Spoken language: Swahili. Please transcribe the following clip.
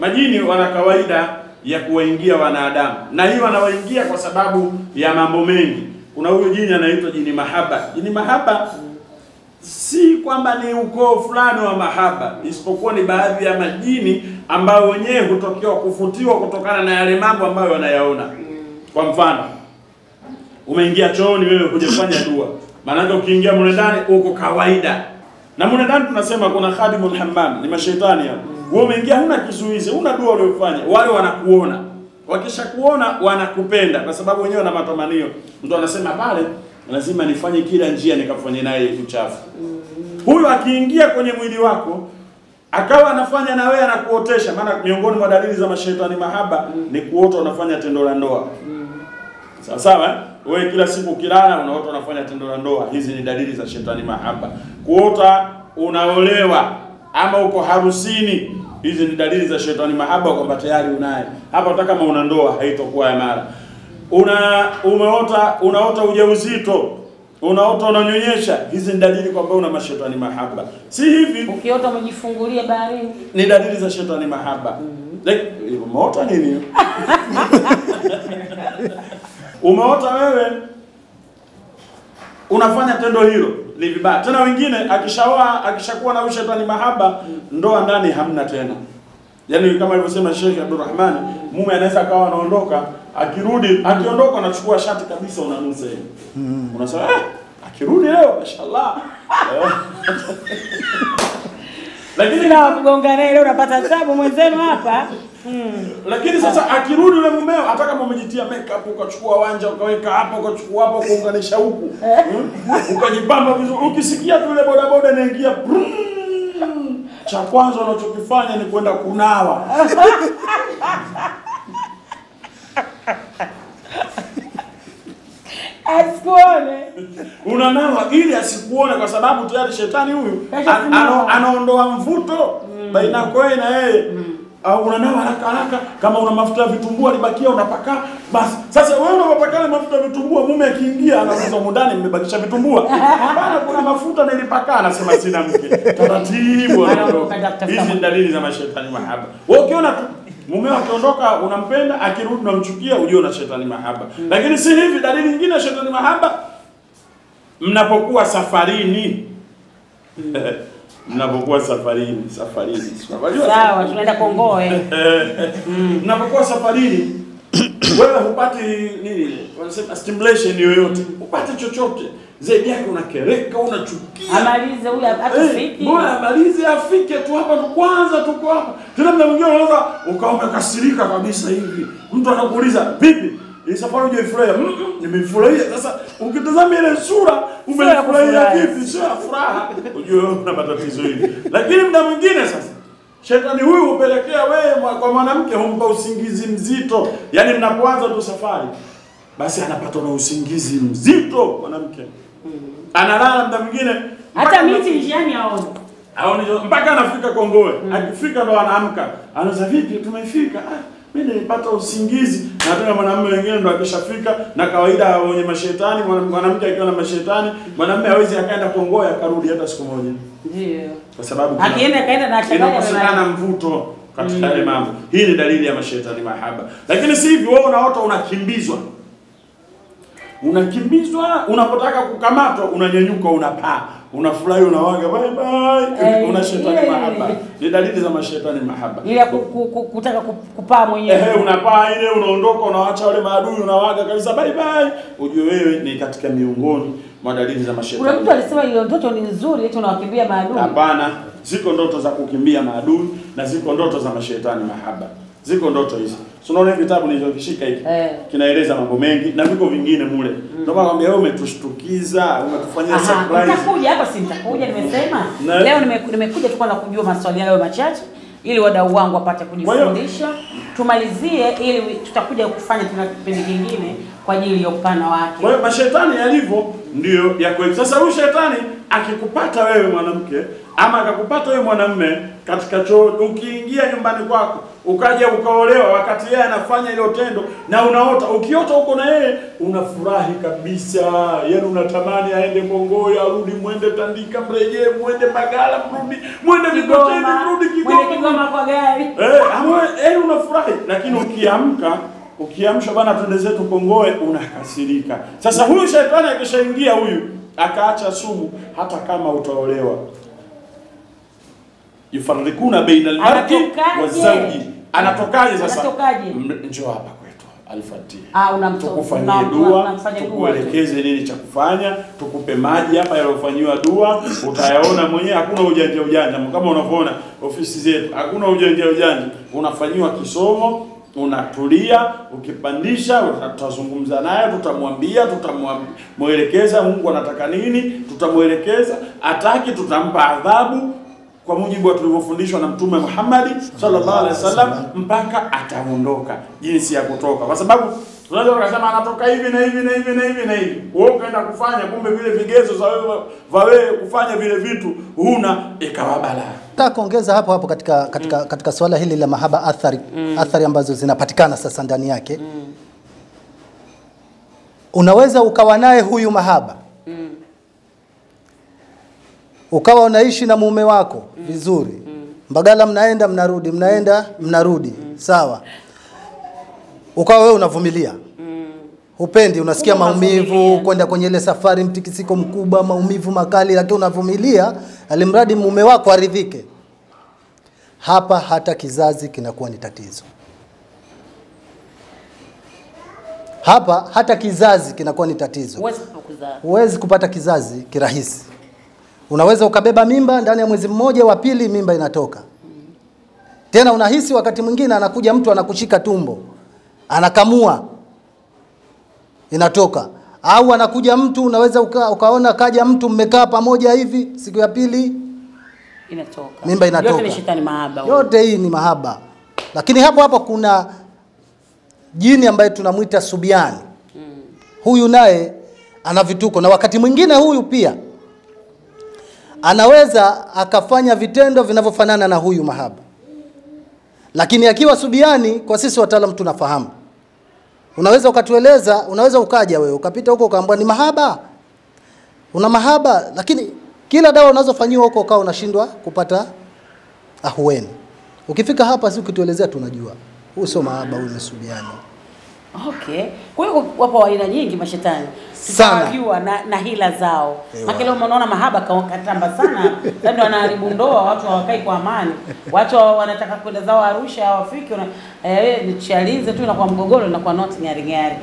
Majini wana kawaida ya kuwaingia wanadamu, na hii wanawaingia kwa sababu ya mambo mengi. Kuna huyu jini anaitwa jini mahaba. Jini mahaba si kwamba ni ukoo fulani wa mahaba, isipokuwa ni baadhi ya majini ambao wenyewe hutokewa kufutiwa kutokana na yale mambo ambayo wanayaona. Kwa mfano, umeingia chooni wewe hujafanya dua, maana ukiingia mle ndani uko kawaida. Na mle ndani tunasema kuna khadimul hammam, ni mashaitani hapo. Wewe umeingia huna kizuizi, huna dua uliyofanya, wale wanakuona. Wakishakuona wanakupenda kwa sababu wenyewe wana matamanio. Mtu anasema pale lazima nifanye kila njia nikafanye naye uchafu. Huyu akiingia kwenye mwili wako akawa anafanya na wewe anakuotesha, maana miongoni mwa dalili za mashaitani mahaba ni kuota unafanya tendo la ndoa. Sawa sawa, wewe kila siku ukilala unaota unafanya tendo la ndoa, hizi ni dalili za shetani mahaba. Kuota unaolewa ama uko harusini, hizi ni dalili za shetani mahaba kwamba tayari unaye. Hapa hata kama una ndoa haitokuwa ya mara. Umeota unaota ujauzito, unaota unanyonyesha, hizi ni dalili kwamba una mashetani mahaba. Si hivi ukiota umejifungulia baharini, ni dalili za shetani mahaba. Like umeota nini? Umeota wewe unafanya tendo hilo ni vibaya. Tena wengine akishaoa, akishakuwa na shetani mahaba, ndoa ndani hamna tena. Yaani kama alivyosema Sheikh Abdulrahman, mume anaweza akawa anaondoka, akirudi, akiondoka anachukua shati kabisa unanusa hivi. Unasema akirudi leo mashallah. Lakini na kugonga naye leo unapata taabu mwenzenu hapa. Lakini sasa akirudi yule mumeo, hata kama umejitia makeup ukachukua wanja ukaweka hapo ukachukua hapo kuunganisha huku, ukajipamba vizuri, ukisikia tu yule boda boda inaingia, cha kwanza unachokifanya ni kwenda kunawa. Asikuone. Unanawa ili asikuone kwa sababu tayari shetani huyu anaondoa mvuto baina yako na yeye. Au unanawa haraka haraka, kama una mafuta ya vitumbua alibakia unapaka basi. Sasa wewe unapaka mafuta ya vitumbua, mume akiingia anauliza ndani mmebakisha vitumbua? Bana kuna mafuta nilipaka, anasema sina mke. Taratibu anaondoka. Hizi dalili za mashetani mahaba. Wewe ukiona tu mume akiondoka unampenda, akirudi unamchukia, ujue una shetani mahaba. Lakini si hivi, dalili nyingine ya shetani mahaba, mnapokuwa safarini. Mnapokuwa safarini, safarini. Sawa, tunaenda Kongoe. Mnapokuwa safarini, wewe hupati nini? Wanasema stimulation yoyote. Hupati chochote. Zaidi yake unakereka, unachukia. Amalize huyu atafiki. Bora amalize afike tu hapa tu kwanza tuko hapa. Tena mna mwingine unaweza ukawa umekasirika kabisa hivi. Mtu anakuuliza, "Vipi? Hii safari hujaifurahia?" Nimefurahia. Sasa ukitazama ile sura umefurahia vipi? Sio furaha. Unajua una matatizo hivi. Lakini muda mwingine sasa shetani huyu hupelekea wewe kwa mwanamke humpa usingizi mzito. Yaani mnapoanza tu safari basi anapata na usingizi mzito mwanamke. Analala muda mwingine hata miti njiani haoni. Haoni mpaka anafika Kongowe. Akifika ndo anaamka. Anaanza vipi tumefika? Mimi nilipata usingizi. Na tena mwanamume wengine ndo akishafika, na kawaida wenye mashetani, mwanamke akiwa na mashetani, mwanamume hawezi akaenda Kongowe akarudi hata siku moja. Ndio. Kwa sababu akienda akaenda na achagana inakosekana mvuto katika yale mambo. Hii ni dalili ya mashetani mahaba. Lakini si hivi wewe unaota unakimbizwa. Unakimbizwa, unapotaka kukamatwa unanyanyuka unapaa. Unafurahi unawaga bye bye. Una shetani mahaba. Ni dalili za mashetani mahaba. Ile kutaka kupaa mwenyewe. Unapaa ile unaondoka unaacha wale maadui unawaga kabisa bye bye. Ujue wewe ni katika miongoni mwa dalili za mashetani. Kuna mtu alisema ile ndoto ni nzuri eti unawakimbia maadui. Hapana, ziko ndoto za kukimbia maadui na ziko ndoto za mashetani mahaba. Ziko ndoto hizi. So unaona hivi vitabu nilivyovishika hivi kinaeleza mambo mengi na viko vingine mule. Ndio maana nakwambia wewe umetushtukiza, umetufanyia surprise. Nitakuja hapa, si nitakuja nimesema. Leo nimekuja tu kwanza kujua maswali hayo machache ili wadau wangu wapate kujifundisha. Tumalizie ili tutakuja kufanya tena kipindi kingine kwa ajili ya upana wake. Kwa hiyo mashetani yalivyo ndio yako. Sasa huyu shetani akikupata wewe mwanamke Ama akakupata wewe mwanamume katika choo, ukiingia nyumbani kwako ukaja ukaolewa wakati yeye anafanya ile tendo na unaota, ukiota uko na yeye unafurahi kabisa, yaani unatamani aende Kongowe, arudi, mwende Tandika, mrejee, mwende Mbagala, mrudi, mwende Mikocheni, mrudi Kigoma, mwende Kigoma kwa gari. Unafurahi. Lakini ukiamka, ukiamsha bana twende zetu Kongowe, unakasirika. Sasa huyu shetani akishaingia huyu akaacha sumu, hata kama utaolewa. Yufarikuna baina al-mar'i wa zawji. Anatokaje sasa? Anatokaje? Njoo hapa kwetu Alfatih. Tukufanyie dua, tukuelekeze nini cha kufanya, tukupe maji hapa yaliyofanywa dua, utayaona mwenyewe. Hakuna ujanja ujanja. Kama unavyoona ofisi zetu, hakuna ujanja ujanja. Unafanyiwa kisomo, unatulia, ukipandisha tutazungumza naye, tutamwambia, tutamuelekeza Mungu anataka nini, tutamuelekeza, ataki tutampa adhabu kwa mujibu wa tulivyofundishwa na Mtume Muhammad sallallahu alaihi wasallam, mpaka ataondoka jinsi ya kutoka. Kwa sababu tunaweza kusema anatoka hivi na hivi na hivi na hivi na hivi, wewe ukaenda kufanya, kumbe vile vigezo za wewe wewe kufanya vile vitu huna, ikawa balaa. Nataka kuongeza hapo hapo katika katika swala hili la mahaba, athari athari ambazo zinapatikana sasa ndani yake. Unaweza ukawa naye huyu mahaba, ukawa unaishi na mume wako vizuri, Mbagala mnaenda mnarudi, mnaenda mnarudi, sawa. Ukawa wewe unavumilia, hupendi, unasikia maumivu kwenda kwenye ile safari, mtikisiko mkubwa, maumivu makali, lakini unavumilia alimradi mume wako aridhike. Hapa hata kizazi kinakuwa ni tatizo. Hapa hata kizazi kinakuwa ni tatizo. Huwezi kupata kizazi kirahisi. Unaweza ukabeba mimba ndani ya mwezi mmoja, wa pili mimba inatoka. Tena unahisi wakati mwingine anakuja mtu anakushika tumbo, anakamua, inatoka. Au anakuja mtu, unaweza ukaona kaja mtu mmekaa pamoja hivi, siku ya pili inatoka. Mimba inatoka. Yote ni shetani mahaba. Yote hii ni mahaba. Lakini hapo hapo kuna jini ambaye tunamuita Subiani. Huyu naye ana vituko, na wakati mwingine huyu pia anaweza akafanya vitendo vinavyofanana na huyu mahaba. Lakini akiwa Subiani, kwa sisi wataalamu tunafahamu. Unaweza ukatueleza, unaweza ukaja wewe ukapita huko ukaambiwa ni mahaba. Una mahaba, lakini kila dawa unazofanyiwa huko ukao unashindwa kupata ahueni. Ukifika hapa si ukituelezea tunajua. Huu sio mahaba, huu ni Subiani. Okay. Kwa hiyo wapo aina nyingi mashetani. Tunajua na hila zao. Maana leo unaona mahaba katamba sana. Ndio wanaharibu ndoa, watu hawakai kwa amani. Watu wanataka kwenda zao Arusha hawafiki, ni Chalinze tu inakuwa mgogoro, inakuwa not ngari ngari.